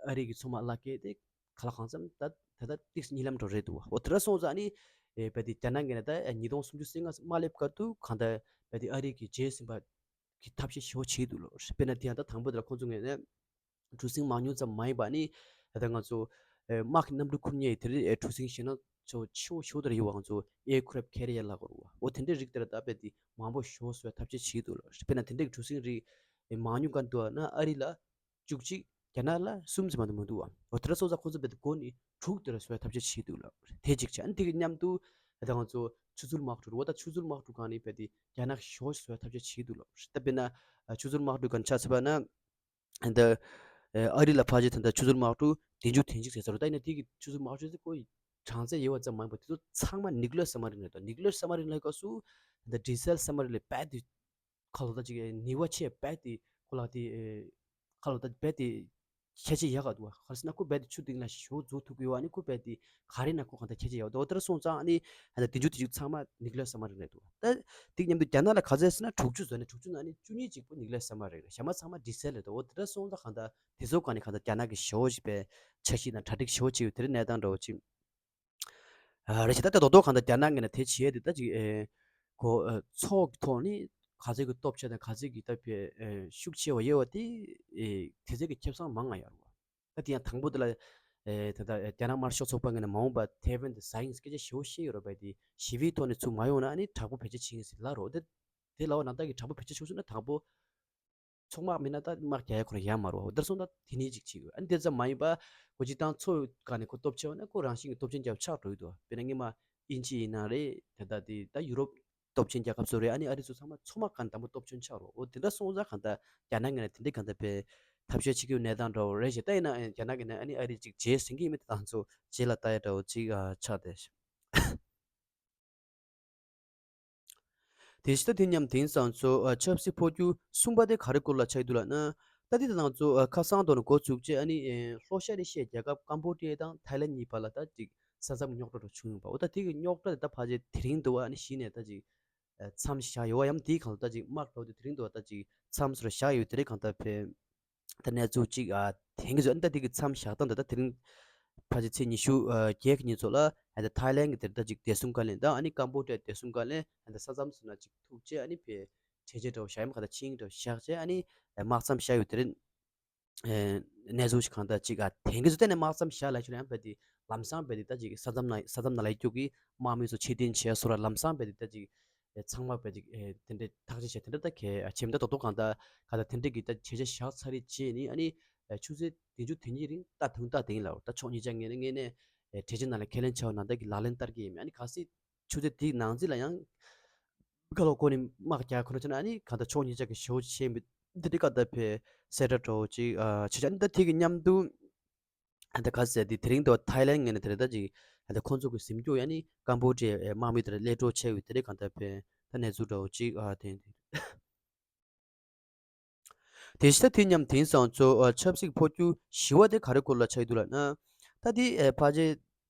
ཨ་རི་གི་མཚོ་དམག་གླ་སྐད་དེ་ག་ལ་གང་འཚམ་ད་ད་ལྟ་ཏིག་ཙམ་གཉིད་ལམ་འགྲོ་རེད་འདུག་འོ་དེ་འདྲ་སོང་ཙང་ཨ་ནི་བས་དེ་རྒྱ་ནག་ངོས་ནས་ད་ཉིས་སྟོང་སུམ་ཅུ་སོ་ལྔ་མ་སླེབས་བར་དུ་གང་ལྟར་བས་དེ་ཨ་རི་གི་རྗེས་ཟིན་པ་གི་ཐབས་ཤེས་ཞེ་པོ་བྱེད་འདུག་ལོ། དཔེར་ན་དེ་ཡང་ད་དང་པོ་དེ་ལ་ཁོང་ཚོ་ངོས་ནས་གྲུ་གཟིངས་མང་ཉུང་ཙམ་མ་ཡིན་པ་ནི་ད་ང་ཚོ་དམག་གི་གནམ་གྲུ་འཁུར་མཁན་དེ་རིགས་གྲུ་གཟིངས་ཞེད་སྣང་ཆེ་བོ་ཆེ་བོ་ཞེ་པོ་དེ་རིགས་ཡོད་པ། ང་ཚོ་ཨེར་ཁི་རེཕ་ཊི་ཀེ་རི་ཡར་ལབ་དགོས་རེད་བ། འོ་དེ་འདྲའི་རིགས་དེ་ལ་ད་རྦད་དེ་མང་པོ་ཞེ་པོ་བཟོ་བའི་ཐབས་ཤེས་བྱེད་འདུག་ལོ། དཔེར་ན་དེ་འདྲའི་གྲུ་གཟིངས་རིགས་མང་ཉུང་ག་འདུག་ན་ཨ་རི་ལ་བཅུ་གཅིག་རྒྱ་ནག་ལ་གསུམ་ཙམ་མ་གཏོགས་མི་འདུག་བ། འོ་དེ་འདྲ་སོང་ཙང་ཁོང་ཚོ་རྦད་དེ་འགོ་ནས་དྲུག་དེ་ལ་བཟོ་བའི་ཐབས་ཤེས་བྱེད་འདུག་ལོ། དེ་གཅིག་བྱས། ཨ་ནི་དེ་གི་མཉམ་དུ་ད་ང་ཚོ་ཆུ་ཚུར་དམག་གྲུ་རེད་བ། ད་ཆུ་ཚུར་དམག་གྲུ་སྒང་ནས་རྦད་དེ་རྒྱ་ནག་ཞེ་པོ་བཟོ་བའི་ཐབས་ཤེས་བྱེད་འདུག་ལོ། ད་དཔེར་ན་ཆུ་ཚུར་དམག་གྲུ་སྒང་ཆ་བཞག་པ་ན། འདི། ཨ་རི་ལ་ཕལ་ཆེར་ད་ལྟ་ཆུ་ཚོད་དམག་གྲུ་བདུན་ཅུ་དོན་གཅིག་ཟེར་ཚར་རེད། ད་ཡིན་ན་དེ་གི་ཆུ་ཚོད་དམག་གྲུ་དེ་ཁོ་གྲངས་ཚད་ཡོད་པ་ཙམ་མ་ཡིན་པར་དེ་ཚོ་ཚང་མ་ནིའུ་ཀི་ལི་ཡར་སབ་མ་རིན་རེད། ད་ནིའུ་ཀི་ལི་ཡར་སབ་མ་རིན་ལབ་སྐབས་སུ་ད་ལྟ་ཌི་སེལ་སབ་མ་རིན་ལས་རྦད་དེ་ཁ་ལོ་ད་ཅིག་ནུས་པ་ཆེ་རྦད་དེ་ཁོ་ལ་དེ་ཁ་ལོ་ད་རྦད་དེ་ཁྱད་ཆོས་ཡག་ག་འདུག་བ། ག་རེ་ཟེར་ན་ཁོ་རྦད་དེ་ཆུ་སྟེང་ལ་ཞེ་པོ་འཛུལ་ཐུབ་ཀྱི་ཡོད། ཨ་ནི་ཁོ་རྦད་དེ། ག་རེ་ན་ཁོ་གང་ལྟར་ཁྱད་ཆོས་ཡོད་འདུག་དེ་འདྲ་སོང་ཙང་ཨ་ནི་ད་ལྟ་བདུན་ཅུ་དེ་ཚོ་ཚང་མ་ནིའུ་ཀི་ལི་ཡར་སབ་མ་རིན་རེད་འདུག་ད་དེ་མཉམ་དུ་རྒྱ་ནག་ལ་ག་ཚད་ཟེར་ན་དྲུག་ཅུ་བཟོས་ནས་དྲུག་ཅུ་ནང་ནས་བཅུ་གཉིས་གཅིག་པོ་ནིའུ་ཀི་ལི་ཡར་སབ་མ་རིན་རེད། གཞན་པ་ཚང་མ་ཌི་སེལ་རེད་འདུག་འོ་དེ་འདྲ་སོང་ཙང་གང་ལྟར་དེ་ཚོ་གང་ནས་གང་ལྟར་རྒྱ་ནག་གིས་ཞེ་པོ་ཅིག་པའི་འཆར་གཞི་དང་གྲ་སྒྲིག་ཞེ་པོ་བྱས་ཡོད། དེ་རིང་གནས་སྟངས་འདྲ་བོ་ཅིག་ཨ་རེད་ཤག་ད་ལྟ་རྡོག་རྡོག་གང་ལྟར་རྒྱ་ནག་ངོས་ནས་དེ་བྱས་ཏེ་ད་ཅིག་ཨེ་ཁོ་ཨ་ཚོགས་ཀྱི་ཐོག་ནས་ག་ཚད་ཀྱི་སྟོབས་ཆེ་དང་ག་ཚད་ཀྱི་ད་ཕའི་ཨེ་ཤུགས་ཆེ་བ་ཡོད་པ་དེ་ཨེ་དེ་ཚད་ཀྱི་ཁེ་བཟང་མང་ང་ཡོད་རེད་བ། ད་དེ་ཡང་དང་པོ་དེ་ལ་ཨེ་ད་ལྟ་ཨེ་རྒྱ་ནག་དམར་ཤོག་ཚོགས་པ་ངོས་ནས་མ་འོངས་པ་ཐའེ་ཝན་དེ་ཟ་ཡིན་སྐད་ཆ་ཞེ་པོ་བཤད་ཡོད་རེད་བ། དེ་ཞི་བའི་ཐོག་ནས་ཚུར་མ་ཡོང་ན་ཨ་ནི་དྲག་པོ་བེད་སྤྱོད་བྱེད་ཡིན་ཟེར་ལབ་རེད་བ། དེ་དེ་ལབ་པ་ན་ད་གི་དྲག་པོ་བེད་སྤྱོད་བྱུང་སོང་ན་དང་པོ་ཚོགས་དམག་མིན་ན་ད་དམག་རྒྱག་ཡ་ཁོ་རང་ཡོད་མ་རེད་བ། འོ་དེར་སོང་ད་དེ་ནས་ཅིག་བྱེད་དགོས། ཨ་ནི་དེ་ཙམ་མ་ཡིན་པ་ཁོ་སྤྱིར་བཏང་ཚོགས་སྒང་ནས་ཁོ་སྟོབས་ཆེ་བ་ན་ཁོ་རང་བཞིན་གྱི་སྟོབས་ཆེན་རྒྱབ་ཆགས་འགྲོ་ཡི་འདུག་དཔེར་ན་སྔོན་མ་དབྱིན་ཇི་ཡིན་ན་རེད། ད་ལྟ་དེ་ད་ཡུ་རོབ་སྟོབས་ཆེན་རྒྱལ་ཁབ་ཚོ་རེད། ཨ་ནི་ཨ་རི་ཚོ་ཚང་མ་ཚོགས་དམག་སྒང་དང་པོ་སྟོབས་ཆེན་ཆགས་རོགས། འོ་དེ་འདྲ་སོང་ཙང་གང་ལྟར་རྒྱ་ནག་ངོས་ནས་དེ་འདྲའི་གང་ལྟར་པའི་ཐབས་ཤེས་བྱེད་ཀྱི་ཡོད་གནས་སྟངས་འདྲ་བོ་རེད་ཞེས། ད་ཡིན་ན་རྒྱ་ནག་གི་ནས་ཨ་ནི་ཨ་རི་ཅིག་རྗེས་ཟིན་གྱི་ཡིན་མིན་དེ་དང་ཚོ་རྗེས་ལ་ལྟ་ཡ་འདྲ་བོ་ཅིག་ཆགས་བསྡད། དེ་བཞིན་ད་དེ་མཉམ་དེང་སང་ཚོ་ཨ་ཆབ་སྲིད་འཕོ་འགྱུར་གསུམ་པ་དེ་ག་རེ་སྐོར་ལ་ཆགས་ཀྱི་འདུག་ལབ་ན། ད་དེ་ད་ང་ཚོ་ཨ་ཁ་སང་དུ་ནས་འགོ་བཙུགས་རྗེས་ཨ་ནི་ཨེ་ལྷོ་ཤར་ཨེ་ཤི་ཡའི་རྒྱལ་ཁབ་ཀམ་པོ་ཌི་ཡ་དང་ཐའི་ལན་གཉིས་བར་ལ་ད་ཅིག་ས་མཚམས་རྙོག་དྲ་འདྲ་བྱུང་ཡོད་པ། འོ་ད་དེ་གི་རྙོག་དྲ་དེ་ད་ཕལ་ཆེར་དེ་རིང་དུ་ཨ་ནི་གཞི་ནས་ད་ཅིག་ཨ་མཚམས་བཞག་ཡོད་པ་ཡང་དེའི་གང་ལ་ད་ཅིག་དམག་འགྲོ་དུས་དེ་རིང་དུ་ད་ཅིག་མཚམས་སུ་བཞག་ཡོད། དེ་རིང་གང་ལྟར་ཕེ་ད་གནས་ཚུལ་ཅིག་ཨ་དེང་གི་ཚོད་ཨ་ནི་ད་དེ་གི་མཚམས་བཞག་སྟངས་དེ་ད་དེ་རིང་ཕལ་ཆེར་ཚེས་ཉི་ཤུ་ཨ་བརྒྱད་ཀྱི་ཉིན་ཚོ་ལ་ཨ་ད་ཐའི་ལན་གི་དེར་ད་ཅིག་བདེ་སྲུང་བཀའ་བློན་དང་ཨ་ནི་ཀམ་པོ་ཌི་ཡ་བདེ་སྲུང་བཀའ་བློན་ཨ་ད་ས་མཚམས་སུ་ན་ཅིག་ཐུག་རྗེས་ཨ་ནི་ཕེ་གྲོས་ཆོད་འདྲ་བོ་བཞག་ཡིན་པ་ག་ད་ཆིངས་འདྲ་བོ་བཞག་རྗེས་ཨ་ནི་དམག་མཚམས་བཞག་ཡོད། དེ་རིང་ཨེ་གནས་ཚུལ་ཞིག་གང་ལྟར་ཅིག་ཨ་དེང་གི་ཚོ་བལྟས་ནས་དམག་མཚམས་བཞག་ལབ་ཤེས་ན་ཡང་བལྟས་ཏེ་ལམ་སང་བལྟས་ཏེ་ད་ཅིག་ས་མཚམས་ནང་ས་མཚམས་ནང་ལ་ཡོད་རྒྱུ་གི་དམག་མི་ཚོ་ཕྱིར་འཐེན་བྱས་སོ་ར་ལམ་སང་བལྟས་ཏེ་ད་ཅིག་ཨེ་ཚང་མ་བལྟས་ཏེ་ཨེ་དེ་འདྲའི་ཐག་གཅོད་བྱས་དེ་འདྲ་ད་གལ་ཨ་ཆེམ་ད་རྡོག་རྡོག་གང་ལྟར་ག་ད་དེ་འདྲའི་གི་ད་བྱས་རྗེས་བཞག་ཚར་རེད་བྱས་ནི་ཨ་ནི་ཨེ་ཆུ་ཚོད་བདུན་ཅུ་དོན་གཉིས་རིང་ད་ཐུང་ད་དེང་ལ་ད་ཕྱོགས་གཉིས་ཆ་ངེས་ནས་ངེས་ནས་ཨེ་གྲོས་ཆོད་ནང་ལ་ཁས་ལེན་བྱས་པ་ནང་ལྟར་གི་ལག་ལེན་བསྟར་གི་ཡིན་མིན་ཨ་ནི་གལ་སྲིད་ཆུ་ཚོད་དེའི་ནང་ཚུད་ལ་ཡང་ཁ་ལོ་ཁོ་ནི་དམག་རྒྱག་ཁོ་ན་ཆ་ན་ཨ་ནི་གང་ལྟར་ཕྱོགས་གཉིས་ཆ་གི་ཞེ་པོ་ཆེ་མི་འདི་འདྲི་ག་ད་ཕེ་སེ་ར་འདྲ་བོ་ཅིག་ཨ་བྱེད་ཆ་ཨ་ནི་ད་དེ་གི་མཉམ་དུ་ཨ་ད་ག་ཟེར་དེ་དེ་རིང་དུ་ཐའི་ལན་ངོས་ནས་དེ་རེད་ད་ཅིག་ཨ་ད་ཁོང་ཚོ་གི་ཟིན་སྐྱོ་ཡ་ནི་ཀམ་པོ་ཌི་ཡའི་དམག་མི་དེར་གློད་གྲོལ་བྱས་ཡོད་དེ་རེད། གང་ལྟར་ཕེ་ད་གནས་ཚུལ་འདྲ་བོ་ཅིག་ཨ་དེ་དེ། དེ་བཞིན་ད་དེ་མཉམ་དེང་སང་ཚོ་ཨ་ཆབ་སྲིད་འཕོ་འགྱུར་ཞི་བ་དེ་ག་རེ་སྐོར་ལ་ཆགས་ཡོད་འདུག་ལབ་ན། ད་དེ་ཨེ་ཕལ་ཆེར་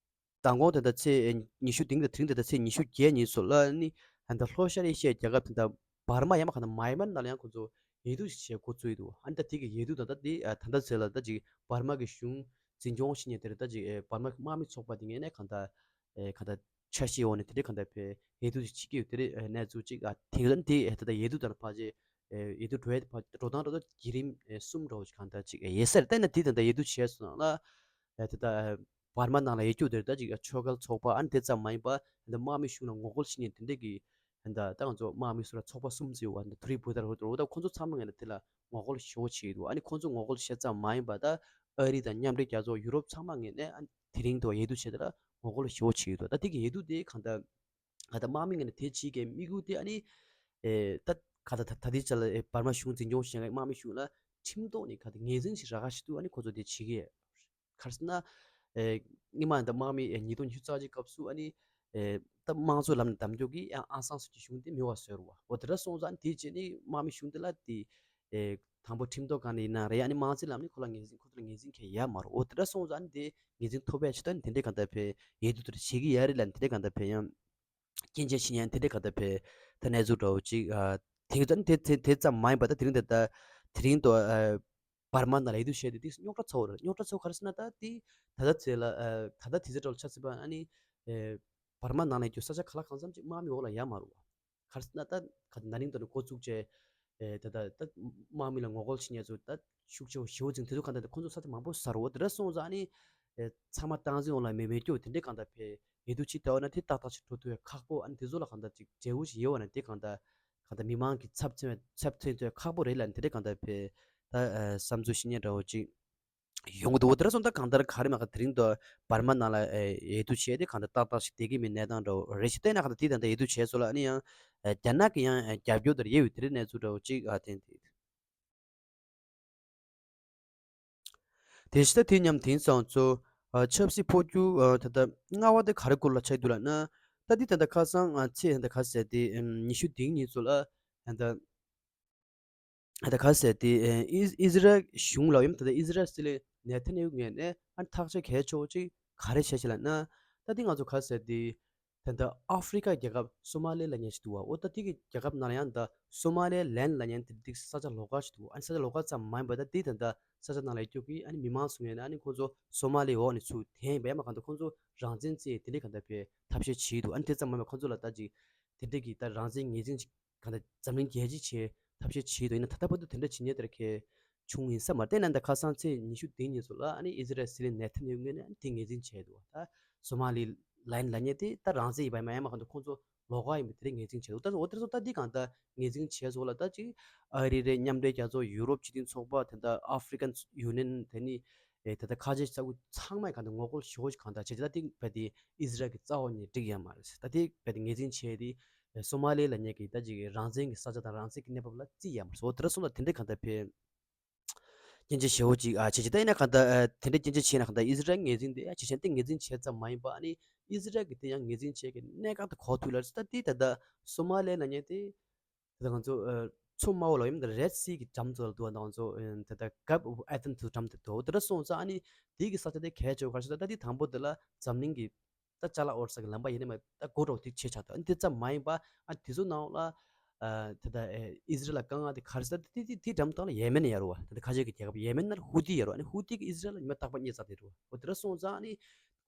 མདང་དགོང་དེ་ད་ཚེས་ཉི་ཤུ་དེང་དེ་དེ་རིང་དེ་ད་ཚེས་ཉི་ཤུ་བརྒྱད་ཉིན་སོ་ལ་ནི་ཨ་ད་ལྷོ་ཤར་ཨེ་ཤི་ཡའི་རྒྱལ་ཁབ་དེ་ད་འབར་མ་ཡང་མ་ག་ད་མཱ་ཡན་མར་ནང་ལ་ཡང་ཁོ་ཚོ་འོས་བསྡུ་ཞིག་བྱེད་འགོ་བཙུགས་ཡོད་འདུག་ཨ་ནི་ད་དེ་གི་འོས་བསྡུ་ད་ད་དེ་ཨ་ད་ད་ཚེ་ལ་ད་ཅིག་འབར་མ་གི་གཞུང་འཛིན་སྐྱོང་བྱེད་མཁན་དེ་རེད་ད་ཅིག་ཨེ་འབར་མ་དམག་མི་ཚོགས་པ་དེ་ངོས་ནས་གང་ད་ཨེ་གང་ད་འཆར་གཞིའི་འོག་ནས་དེ་འདྲའི་གང་ལྟར་བས་འོས་བསྡུ་ཞིག་བྱེད་ཀྱི་ཡོད། དེ་རེད་གནས་ཚུལ་གཅིག་ཨ་དེང་རབས་དེ་ད་ལྟ་འོས་བསྡུ་དང་ཕལ་ཆེར་འོས་བསྡུ་འགྲོ་ཡ་ཕལ་ཆེར་འགྲོ་སྟངས་འགྲོ་སྟངས་བརྒྱུད་རིམ་གསུམ་འདྲ་བོ་ཞིག་གང་ལྟར་ཅིག་ཡོད་ས་རེད། ད་ཡིན་ན་དེ་ད་ལྟ་འོས་བསྡུ་བྱས་སོང་ན་ད་ལྟ་བར་མ་ནང་ལ་ཡོད་རྒྱུ་དེ་ད་ཅིག་ཆོས་ཁ་ཚོགས་པ་ཨ་ནི་དེ་ཙམ་མ་ཡིན་པ་ད་དམག་མི་གཞུང་ལ་ངོ་རྒོལ་བྱེད་མཁན་དེ་འདྲས་ཀྱི་ད་ད་ང་ཚོ་དམག་མི་སུ་ལ་ཚོགས་པ་གསུམ་ཙམ་ཡོད་པ་ད་ཐུ་རི་བུ་ད་རུ་ད་ཁོང་ཚོ་ཚང་མ་ངོས་ནས་དེ་ལ་ངོ་རྒོལ་ཞེ་པོ་བྱེད་ཀྱི་འདུག་ཨ་ནི་ཁོང་ཚོ་ངོ་རྒོལ་བྱས་ཙམ་མ་ཡིན་པ་ད་ཨ་རི་དང་མཉམ་འབྲེལ་རྒྱལ་ཚོགས་ཡུ་རོབ་ཚང་མ་ངོས་ནས་ཨ་ནི་དེ་རིང་དུ་འོས་བསྡུ་བྱས་དེ་ལ་ངོ་རྒོལ་ཞེ་པོ་བྱེད་ཀྱི་འདུག་ད་དེ་གི་འོས་བསྡུ་དེ་གང་ལྟར་ང་ད་དམག་མི་ངོས་ནས་དེ་བྱེད་ཀྱི་དམིགས་ཡུལ་དེ་ཨ་ནི་ཨེ་ད་ག་ད་ད་ད་དེ་ཆ་ལ་ཨེ་འབར་མ་གཞུང་འཛིན་སྐྱོང་བྱེད་མཁན་དམག་མི་གཞུང་ལ་ཁྲིམས་ཐོག་ནས་ག་ད་ངོས་འཛིན་ཞིག་རག་ག་ཞིག་འདུག་ཨ་ནི་ཁོ་ཚོ་དེ་བྱེད་ཀྱི་ག་རེ་ཟེར་ན། ཨེ་སྔོན་མ་ད་དམག་མི་ཨེ་ཉིས་སྟོང་ཉི་ཤུ་རྩ་གཅིག་སྐབས་སུ་ཨ་ནི་ཨེ་ད་དམངས་གཙོའི་ལམ་ནས་བདམས་རྒྱུ་གི་ཨ་ཨང་སང་སུ་ཅི་གཞུང་དེ་མི་བ་བཟོས་རུ་བ་འོ་དེ་འདྲ་སོང་ཙང་ཨ་ནི་དེ་རྗེས་ནི་དམག་མི་གཞུང་དེ་ལ་དེ་ཨེ་དང་པོ་ཁྲིམས་ཐོག་སྒང་ནས་ཡིན་ན་རེད། ཨ་ནི་དམངས་གཙོའི་ལམ་ནས་ཁོ་ལ་ངོས་འཛིན་ཁོ་ཚོ་ལ་ངོས་འཛིན་གང་ཡང་ཡོད་མ་རེད། འོ་དེ་འདྲ་སོང་ཙང་ཨ་ནི་དེ་ངོས་འཛིན་ཐོབ་པའི་ཆེད་དུ་ཨ་ནི་དེ་འདྲའི་གང་ལྟར་ཕེ་འོས་བསྡུ་དེ་འདྲ་བྱེད་ཀྱི་ཡ་རེད་ལབ་ནས་དེ་འདྲའི་གང་ལྟར་ཕེ་ཡང་སྐྱོན་བརྗོད་བྱེད་མཁན་དེ་འདྲའི་གང་ལྟར་ཕེ་ད་གནས་ཚུལ་འདྲ་བོ་ཅིག་ཨ་དེང་ད་ནི་དེ་དེ་དེ་ཙམ་མ་ཡིན་པ་ད་དེ་རིང་དེ་ད་དེ་རིང་དུ་ཨ་འབར་མ་ནང་ལ་འོས་བསྡུ་བྱས་ཏེ་དེ་རྙོག་དྲ་ཚ་བོ་རེད། རྙོག་དྲ་ཚ་བོ་ག་རེ་ཟེར་ན་ད་དེ་ད་ལྟ་ཚེ་ལ་ཨ་ད་ལྟ་དེ་ཚེ་འདྲ་བོ་ཆ་ཚིག་པ་ཨ་ནི་ཨེ་འབར་མ་ནང་ལ་ཡོད་རྒྱུ་ས་ཆ་ག་ལ་གང་འཚམ་ཅིག་དམག་མི་འོག་ལ་ཡོད་མ་རེད་བ། ག་རེ་ཟེར་ན་ད་ག་ན་ནིང་དུ་ནས་འགོ་བཙུགས་བྱས་ཨེ་ད་ད་ད་དམག་མི་ལ་ངོ་རྒོལ་བྱེད་མཁན་ཚོ་ད་ཤུགས་ཆེ་བོ་ཞེ་པོ་ཅིག་དེ་ཚོ་གང་ལྟར་ཁོང་ཚོ་ས་ཆ་མང་པོ་ཟ་རུ་འོ་དེ་འདྲ་སོང་ཙང་ཨ་ནི་ཨེ་ཚང་མ་སྟངས་འཛིན་འོག་ལ་མེད་མེད་སྐྱོ་དེ་འདྲའི་གང་ལྟར་ཕེ་འོས་བསྡུ་ཅིག་བལྟ་བ་ན་དེ་ཏག་ཏག་ཅིག་འགྲོ་ཐུབ་ཡ་ཁག་པོ་ཨ་ནི་དེ་ཚོ་ལ་གང་ལྟར་ཅིག་འབྲས་བུ་ཞིག་ཡོད་པ་ན་དེ་གང་ལྟར་གང་ལྟར་མི་མང་གི་ཚབ་མཚོན་ཚབ་མཚོན་ཐུབ་ཡ་ཁག་པོ་རེད་ལབ་ནས་དེ་འདྲའི་གང་ལྟར་ཕེ་ད་ཨེ་བསམ་ཚུལ་བཤད་མཁན་འདྲ་བོ་ཅིག་ཡོང་གི་འདུག་འོ་དེ་འདྲ་སོང་ད་གང་ལྟར་ག་རེ་མ་ག་དེ་རིང་དུ་འབར་མ་ནང་ལ་ཨེ་འོས་བསྡུ་བྱས་ཏེ་གང་ལྟར་ཏག་ཏག་ཞིག་བསྡད་ཀྱི་མེད་གནས་སྟངས་འདྲ་བོ་རེད། ཞིག་བལྟས་ན་གང་ལྟར་དེ་ད་ལྟ་འོས་བསྡུ་བྱས་སོང་ལ་ཨ་ནི་ཡང་ཨེ་རྒྱ་ནག་གི་ཡང་ཨེ་རྒྱབ་སྐྱོར་དེར་ཡོད་པའི་དེ་འདྲའི་གནས་ཚུལ་འདྲ་བོ་ཅིག་ཨ་བསྟན་ཏེ། དེ་བཞིན་ད་དེ་མཉམ་དེང་སང་ཚོ་ཨ་ཆབ་སྲིད་འཕོ་འགྱུར་ཨ་ད་ལྟ་སྔ་བ་དེ་ག་རེ་སྐོར་ལ་ཆགས་འདུག་ལབ་ན། ད་འདི་ད་ལྟ་ཁ་སང་ཨ་ཚེས་ད་ལྟ་ག་ཟེར་ཏེ་ཨམ་ཉི་ཤུ་དེ་ཉིན་ཚོ་ལ་ད་ལྟ་ད་ལྟ་ག་ཟེར་ཏེ་ཨ་ཨི་ཨི་ཟི་རལ་གཞུང་ལ་ཡོད་ད་ལྟ་ཨི་ཟི་རལ་སྲིད་བློན་ནེ་ཐན་ཡ་ཧུ་ངོས་ནས་ཨ་ཐག་གཅོད་གལ་ཆེ་བོ་ཅིག་ག་རེ་བྱས་ཤག་ལབ་ན། ད་འདི་ང་ཚོ་ག་ཟེར་ཏེ། ད་ལྟ་ཨ་ཧྥི་རི་ཀ་རྒྱལ་ཁབ་སོ་མ་ལི་ལབ་མཁན་ཞིག་འདུག་བ། འོ་ད་དེ་གི་རྒྱལ་ཁབ་ནང་ལ་ཡང་ད་སོ་མ་ལི་ལན་ལབ་མཁན་དེ་དེ་ས་ཆ་ལོགས་ཀ་ཞིག་འདུག་ཨ་ནི་ས་ཆ་ལོགས་ཀ་ཙམ་མ་ཡིན་པ་ད་དེ་ད་ལྟ་ས་ཆ་ནང་ལ་ཡོད་རྒྱུ་གི་ཨ་ནི་མི་མང་ཚོ་ངོས་ནས་ཨ་ནི་ཁོང་ཚོ་སོ་མ་ལི་འོག་ནས་ཚུར་འཐེན་ཡིན་པ་ཡང་མ་གང་ལྟར་ཁོང་ཚོ་རང་བཙན་རྩོད་དེ་འདྲའི་གང་ལྟར་བས་ཐབས་ཤེས་བྱེད་འདུག་ཨ་ནི་དེ་ཙམ་མ་ཡིན་པ་ཁོང་ཚོ་ལ་ད་ཅིག་དེ་འདྲའི་གི་ད་རང་བཙན་ངོས་འཛིན་ཅིག་གང་ལྟར་འཛམ་གླིང་རྒྱལ་སྤྱི་ཆེ་ཐབས་ཤེས་བྱེད་འདུག་ཡིན་ན་ད་ལྟ་བར་དུ་དེ་འདྲ་བྱེད་མཁན་དེ་ར་གལ་བྱུང་ཡིན་ས་མ་རེད། དེ་ན་ད་ཁ་སང་ཚེས་ཉི་ཤུ་དེ་ཉིན་ཚོ་ལ་ཨ་ནི་ཨི་ཟི་རལ་སྲིད་བློན་ནེ་ཐན་ཡ་ཧུ་ངོས་ནས་ཨ་ནི་དེ་ངོས་འཛིན་བྱས་འདུག་ད་སོ་མ་ལི་ལན་ལབ་མཁན་དེ་ད་རང་བཙན་ཡིན་པ་ཡིན་མ་ཡིན་མ་གང་ལྟར་ཁོང་ཚོ་ལོགས་ཀ་ཡིན་པ་དེ་རིགས་ངོས་འཛིན་བྱས་འདུག་ད་འོ་དེ་ཚོ་ད་འདི་གང་ལྟར་ངོས་འཛིན་བྱས་སོང་ལ་ད་ཅིག་ཨ་རི་རེད། མཉམ་འབྲེལ་རྒྱལ་ཚོགས། ཡུ་རོབ་སྤྱི་མཐུན་ཚོགས་པ་དེ་འདྲ་ཨ་ཧྥི་རི་ཀན་ཡུ་ནི་ཡན་དེ་ནི་ཨེ་ད་ལྟ་ཁ་ཆེ་ས་ཁུལ་ཚང་མས་གང་ལྟར་ངོ་རྒོལ་ཞེ་པོ་ཞིག་གང་ལྟར་བྱས་ཏེ་ད་དེ་རྦད་དེ་ཨི་ཟི་རལ་གྱི་རྩ་བ་ནས་འགྲིག་ཡ་མ་རེད། ད་དེ་རྦད་དེ་ངོས་འཛིན་བྱས་ཏེ་ཨེ་སོ་མ་ལི་ལབ་མཁན་གྱི་ད་ཅིག་རང་བཙན་གྱི་ས་ཆ་དང་རང་བཙན་གྱི་གནས་བབ་ལ་བརྩི་ཡ་མ་རེད། འོ་དེ་འདྲ་སོང་ཙང་དེ་འདྲའི་གང་ལྟར་ཕེ་སྐྱོན་བརྗོད་ཞེ་པོ་ཅིག་ཨ་བྱས་ཅིག་ད་ཡིན་ན་གང་ལྟར་ཨ་དེ་འདྲའི་སྐྱོན་བརྗོད་བྱས་ན་གང་ལྟར་ཨི་ཟི་རལ་ངོས་འཛིན་དེ་ཨ་བྱས་ཅན་དེ་ངོས་འཛིན་བྱས་ཙམ་མ་ཡིན་པ་ཨ་ནི་ཨི་ཟི་རལ་གྱི་དེ་ཡང་ངོས་འཛིན་བྱས་ཀྱི་གནད་འགག་དེ་གོ་ཐུབ་ལ་ད་དེ་ད་ལྟ་སོ་མ་ལི་ལབ་མཁན་དེ། དེ་ང་ཚོ་ཨ་ མཚོ་དམར་པོ་ལ་ཡིན་ད་Red Sea གི་འགྲམ་དུ་ལ་འདུག་པ་དང་ཚོ་དེ་ད་Gulf of Aden དུ་འགྲམ་དུ་འདུག་དེ་འདྲ་སོང་ཙང་ཨ་ནི་དེ་གི་ས་ཆ་དེ་གལ་ཆེ་བ་ག་རེ་ཟེར་ད་ད་དེ་དང་པོ་དེ་ལ་འཛམ་གླིང་གི་ད་ཅ་ལག་འོར་ས་གི་ལམ་པ་ཡིན་ནི་མ་ད་སྒོ་འགྲོ་དེ་ཆེ་ཆགས་འདུག་ཨ་ནི་དེ་ཙམ་མ་ཡིན་པ་ཨ་དེ་ཚོ་ནང་ལ་ཨ་དེ་ད་ཨི་ཟི་རལ་ལ་དཀའ་ངལ་དེ་ག་རེ་ཟེར་ད་དེ་དེ་དེ་འགྲམ་དང་ལ་ཡེ་མེན་ཡོད་རེད་བ། དེ་ད་ཁ་ཆེ་གི་རྒྱལ་ཁབ་ཡེ་མེན་ནང་ཧུ་ཏི་ཡོད་རེད་བ། ཨ་ནི་ཧུ་ཏི་གི་ཨི་ཟི་རལ་ལ་ཉི་མ་རྟག་པར་རྙེད་ཚར་དེ་རེད་བ། འོ་དེ་འདྲ་སོང་ཙང་ཨ་ནི་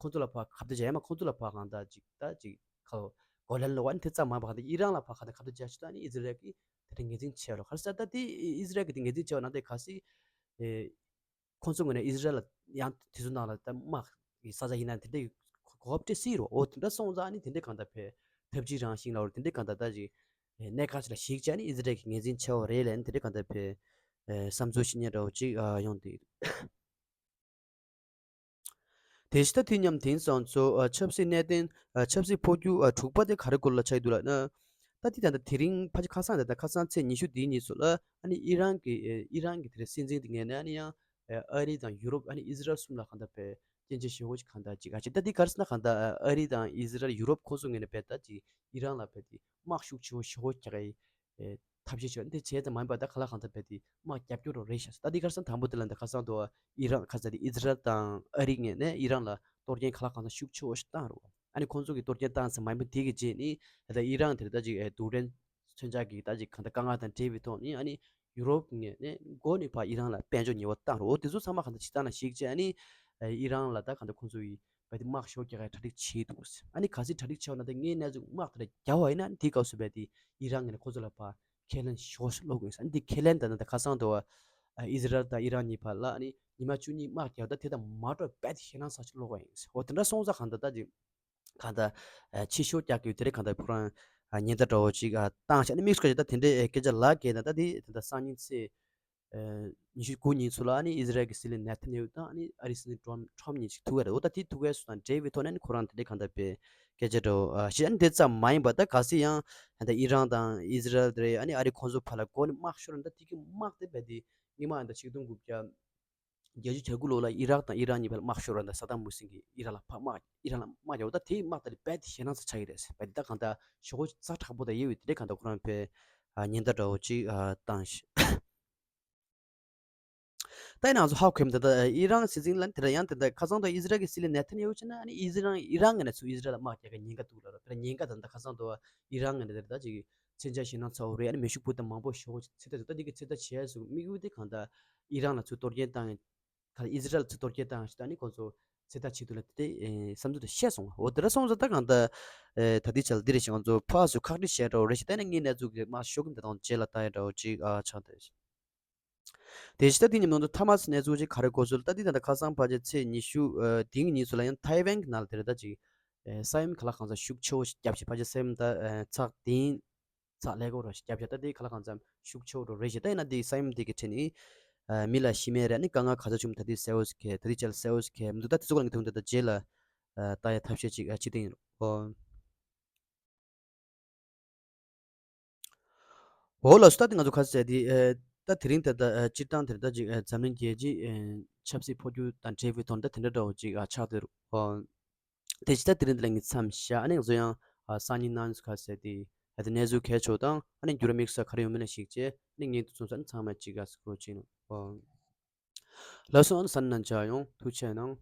ཁོང་ཚོ་ལ་ཕར་ཁ་གཏད་བྱས་ཡ་མ་ཁོང་ཚོ་ལ་ཕར་གང་ད་ཅིག་ད་ཅིག་ཁ་གོ་ལན་སློག་ཨ་ནི་དེ་ཙམ་མ་ཕར་གང་ད་ཨི་རན་ལ་ཕར་གང་ད་ཁ་གཏད་བྱས་ཤི་ད་ཨ་ནི་ཨི་ཟི་རལ་གི་དེ་འདྲ་ངོས་འཛིན་བྱས་རོགས་ག་རེ་ཟེར་ད་དེ་ཨི་ཟི་རལ་གི་དེ་ངོས་འཛིན་བྱས་པ་ནང་དེ་ག་སི་ཨེ། ཁོང་ཚོ་ངོས་ནས་ཨི་ཟི་རལ་ལ་ཡང་དེ་ཚོ་ནང་ལ་ད་དམག་གི་ས་ཆ་ཡིན་ན་དེ་འདྲའི་གོ་སྐབས་སྤྲད་སྲིད་རོ། འོ་དེ་འདྲ་སོང་ཙང་ནི་དེ་འདྲའི་གང་ལྟར་ཕེ་ཐབས་ཇུས་རང་བཞིན་ལ་འོར་དེ་འདྲའི་གང་ལྟར་ད་ཅིག་གནད་འགག་ཅིག་ལ་གཞིགས་བྱས་ནི་ཨི་ཟི་རལ་གྱི་ངོས་འཛིན་ཆེ་བ་རེད་ལན་དེ་འདྲའི་གང་ལྟར་ཕེ་བསམ་ཚུལ་ཞིག་རྙེད་འདྲ་བོ་ཅིག་ཡོང་དེ། དེ་བཞིན་ད་དུས་མཉམ་དེང་སང་ཚོ་ཆབ་སྲིད་གནད་དོན་ཆབ་སྲིད་འཕོ་འགྱུར་དྲུག་པ་དེ་ག་རེ་སྐོར་ལ་ཆགས་འདུག་ལབ་ན། ད་དེ་ད་ལྟ་དེ་རིང་ཕལ་ཆེར་ཁ་སང་ད་ལྟ་ཁ་སང་ཚེས་ཉི་ཤུ་དེའི་ཉིན་ཚོ་ལ་ཨ་ནི་ཨི་རན་གྱི་ཨི་རན་གྱི་དེ་རེད་སྲིད་འཛིན་དེ་ངོས་ནས་ཨ་ནི་ཡང་ཨ་རི་དང་ཡུ་རོབ་ཨ་ནི་ཨི་ཟི་རལ་གསུམ་ལ་གང་ལྟར་བས་སྐྱོན་བརྗོད་ཞེ་པོ་ཅིག་གང་ལྟར་ཅིག་ཨ་ཅིག་ད་དེ་ག་རེ་ཟེར་ན་གང་ལྟར་ཨ་རི་དང་ཨི་ཟི་རལ་ཡུ་རོབ་ཁོང་ཚོ་ངོས་ནས་བས་ད་ཅིག་ཨི་རན་ལ་བས་དེ་དམག་ཤུགས་ཆེ་བོ་ཞེ་པོ་རྒྱག་གི་ཐབས་ཤེས་བྱས་འདི་བྱས་ཙམ་མ་ཡིན་པར་ད་ག་ལ་གང་ལྟར་བས་དེ་དམག་རྒྱབ་སྐྱོར་རོགས་རེད་ཤག་ད་དེ་ག་རེ་ཟེར་ན་དང་པོ་དེ་ལ་འདི་ཁ་སང་དུ་ཨི་རན་ཁ་ས་དེ་ཨི་ཟི་རལ་དང་ཨ་རི་ངོས་ནས་ཨི་རན་ལ་གཏོར་སྐྱོན་ག་ལ་གང་ལྟར་ཤུགས་ཆེ་བོ་ཞིག་བཏང་རོགས། ཨ་ནི་ཁོང་ཚོ་གིས་གཏོར་སྐྱོན་བཏང་ཙམ་མ་ཡིན་པ་དེ་གི་རྗེས་ནི་ད་ལྟ་ཨི་རན་དེར་ད་ཅིག་ཨེ་རྡུལ་ཕྲན་མཚོན་ཆ་གི་ད་ཅིག་གང་ལྟར་དཀའ་ངལ་དང་འབྲེལ་བའི་ཐོག་ནི་ཨ་ནི་ཡུ་རོབ་ངོས་ནས་མགོ་ནས་ཕར་ཨི་རན་ལ་དཔལ་འབྱོར་ཉེས་པ་བཏང་རོགས། འོ་དེ་ཚོ་ཚང་མ་གང་ལྟར་བྱེད་སྟངས་ལ་གཞིགས་བྱས་ཨ་ནི་ཨེ་ཨི་རན་ལ་ད་གང་ལྟར་ཁོང་ཚོ་ཡིས་བས་དེ་དམག་ཤོར་རྒྱག་གི་གྲ་སྒྲིག་བྱེད་འདུག་ཨ་ནི་གལ་སྲིད་གྲ་སྒྲིག་བྱས་པ་ན་ད་ངས་གནས་ཚུལ་དམག་དེ་འདྲ་རྒྱབ་པ་ཡིན་ན་ཨ་ནི་དེའི་སྐབས་སུ་བས་དེ་ཨི་རན་ངོས་ནས་ཁོང་ཚོ་ལ་ཕར་ཁས་ལེན་ཤོར་ཤོར་ལོག་གི་ཡིན་ས། ཨ་ནི་དེ་ཁས་ལེན་ད་ན་ད་ཁ་སང་དུ་བ་ཨི་ཟི་རལ་དང་ཨི་རན་གཉིས་བར་ལ་ཨ་ནི་ཉི་མ་བཅུ་གཉིས་དམག་རྒྱག་ད་དེ་དང་མ་འགྲོ་བས་དེ་ཞེད་སྣང་ཚ་ཤོས་ལོག་གི་ཡིན་ས། འོ་དེ་འདྲ་སོང་ཙང་གང་ལྟར་ད་ཅིག་གང་ལྟར་ཕྱི་ཤོག་རྒྱག་གི་དེ་རེད་གང་ལྟར་ཁོ་རང་ཉེན་བརྡ་འདྲ་བོ་ཅིག་བཏང་ཤག་ཨ་ནི་དམིགས་སུ་བཀར་ཅིག་ད་དེ་འདྲའི་སྐད་ཆ་ལབ་གི་ན་ད་དེ་ད་ལྟ་སང་ཉིན་ཚེས་ཉི་ཤུ་དགུ་ཉིན་ཚོ་ལ་ཨ་ནི་ཨི་ཟི་རལ་གྱི་སྲིད་བློན་ནེ་ཐན་ཡ་ཧུ་དང་ཨ་ནི་ཨ་རིའི་སྲིད་འཛིན་ཊམ་ཊམ་གཉིས་ཅིག་ཐུག་གི་རེད། འོ་ད་དེ་ཐུག་གི་སོང་དང་འབྲེལ་བའི་ཐོག་ནས་ཨ་ནི་ཁོ་རང་དེ་འདྲའི་གང་ལྟར་པའི་སྐད་ཆ་འདྲ་བོ་ཞིག་ཨ་ནི་དེ་ཙམ་མ་ཡིན་པ་ད་གལ་སྲིད་ཡང་ད་ཨི་རན་དང་ཨི་ཟི་རལ་དེ་རེད་ཨ་ནི་ཨ་རི་ཁོང་ཚོ་བར་ལ་མགོ་ནས་དམག་ཤོར་ན་ད་དེ་གི་དམག་དེ་བས་དེ་སྔོན་མ་ཨ་ད་ཆིག་སྟོང་དགུ་བརྒྱ་བརྒྱད་ཅུ་གྱ་དགུ་ལོ་ལ་ཨི་རག་དང་ཨི་རན་གཉིས་བར་ལ་དམག་ཤོར་བ་དང་ས་དམ་མུ་སིན་གྱིས་ཨི་རན་ལ་ཕར་དམག་ཨི་རན་ལ་དམག་རྒྱག་འོ་ད་དེའི་དམག་དེ་ལ་རྦད་དེ་ཞེད་སྣང་ཚ་ཆགས་ཀྱི་རེད་ཟེར། རྦད་དེ་ད་གང་ལྟར་ཞེ་པོ་ཚ་དྲག་པོ་ད་ཡོད་འོས་དེ་འདྲའི་གང་ལྟར་ཁོ་རང་པའི་ཉེན་བརྡ་འདྲ་བོ་ཅིག་བཏང་ཞིག་ད་ཡིན་ནའང་ཚོ་ཧ་གོ་མི་ད་ད་ཨི་རན་སྲིད་འཛིན་ལ་དེ་འདྲ་ཡང་དེ་འདྲ་ཁ་སང་ད་ཨི་ཟི་རལ་གྱི་སྲིད་བློན་ནེ་ཐན་ཡ་ཧུ་བྱས་ན་ཨ་ནི་ཨི་ཟི་རན་ཨི་རན་ངོས་ནས་ཚུར་ཨི་ཟི་རལ་ལ་དམག་རྒྱག་གི་ཉེན་ཁ་འདུག་ལ་ར་དེ་འདྲ་ཉེན་ཁ་ད་ད་ཁ་སང་ད་ཨི་རན་ངོས་ནས་དེ་འདྲ་ད་ཅིག་མཚོན་ཆ་ཞེད་སྣང་ཚ་བོ་རེད། ཨ་ནི་མེ་ཤུགས་འབུད་ཐབས་མང་པོ་ཞེ་པོ་ཅིག་ཚོད་ལྟ་འདུག་ད་འདི་གི་ཚོད་ལྟ་བྱས་སོང་དམིགས་ཡུལ་དེ་གང་ལྟར་ཨི་རན་ལ་ཚུར་གཏོར་སྐྱོན་བཏང་ཡིན། ག་ལ་ཨི་ཟི་རལ་ཚུར་གཏོར་སྐྱོན་བཏང་ཞིག་ད་ནི་ཁོང་ཚོ་ཚེ་ཐག་ཆད་འདུག་ལ་དེ་བསམ་ཚུལ་དེ་བཤད་སོང་བ། འོ་དེ་འདྲ་སོང་ཙང་ད་གང་ལྟར་ད་ལྟའི་ཆར་ལ་འདི་རེད་ཞེས་ང་ཚོ་ཕར་ཚུར་ཁག་དཀྲི་བྱས་འདྲ་བོ་རེད་ཞེས་ད་ནི་ངའི་གནས་ཚུལ་གྱི་མ་ཤོག་གི་འདི་དང་རྗེས་ལ་ལྟ་ཡ་འདྲ་བོ་ཅིག་ཨ་ཆགས་བསྡད། དེ་བཞིན་ད་དེ་ཉིན་ནང་དུ་ཐ་མ་སི་གནས་ཚུལ་ཅིག་ག་རེ་གོ་ཚུལ་ད་དེ་ད་ལྟ་ཁ་སང་ཕལ་ཆེར་ཚེས་ཉི་ཤུ་དེའི་ཉིན་ཚོ་ལ་ཡང་ཐའེ་ཝན་གྱི་ནང་ལ་དེ་རེད་ད་ཅིག་ས་ཡོམ་ག་ལ་གང་ས་ཤུགས་ཆེ་བོ་ཞིག་བརྒྱབ་ཞིག་ཕལ་ཆེར་ས་ཡོམ་ད་ཚགས་དེ་ཚགས་ལས་སྒོ་ར་ཞིག་བརྒྱབ་བཞག་ད་དེ་ག་ལ་གང་འཚམ་ཤུགས་ཆེ་བོ་རེད་ཞེས་ད་ཡིན་ན་དེ་ས་ཡོམ་དེ་གི་ཁྲོད་ནས་མི་ལ་ཤི་རྨས་རེད་ནི་དཀའ་ངལ་ག་ཚོད་བྱུང་ད་དེ་གསལ་བོ་ཞིག་གས་ད་དེ་ཆ་ལ་གསལ་བོ་ཞིག་གས་མི་འདུག་ད་དེ་ཚོ་ག་ལ་ངས་ཐུག་འདི་ད་རྗེས་ལ་ལྟ་ཡ་ཐབས་ཤེས་ཅིག་བྱེད་དེ་ཡིན་རོགས། འོ་ལགས་སོ། ད་དེ་ང་ཚོ་ག་ཚོད་དེ་ད་དེ་རིང་ད་ད་སྤྱིར་བཏང་དེར་ད་ཅིག་འཛམ་གླིང་རྒྱལ་སྤྱིའི་ཆབ་སྲིད་འཕོ་འགྱུར་དང་འབྲེལ་བའི་ཐོག་ནས་ད་དེ་འདྲ་འདྲ་བོ་ཅིག་ཆགས་བསྡད་རོགས། དེ་ཕྱི་ཟླ་དེ་རིང་འདི་ལ་ངས་མཚམས་བཞག་ཨ་ནི་ང་ཚོ་ཡང་སང་ཉིན་གནངས་ཉིན་ག་ཟེར་དེ་ཨ་དེ་གནས་ཚུལ་གལ་ཆེ་བ་དང་ཨ་ནི་འགྱུར་བ་དམིགས་བསལ་ག་རེ་ཡོང་མིན་ལ་གཞིགས་བྱས་ཨ་ནི་ངས་འདི་ཚོ་ཚང་མ་གཅིག་ག་སྐོར་བྱས་ནོ། ལགས་སོ། ཨ་ནི་གཟའ་ནང་མཇལ་ཡོང་། ཐུགས་རྗེ་གནང་།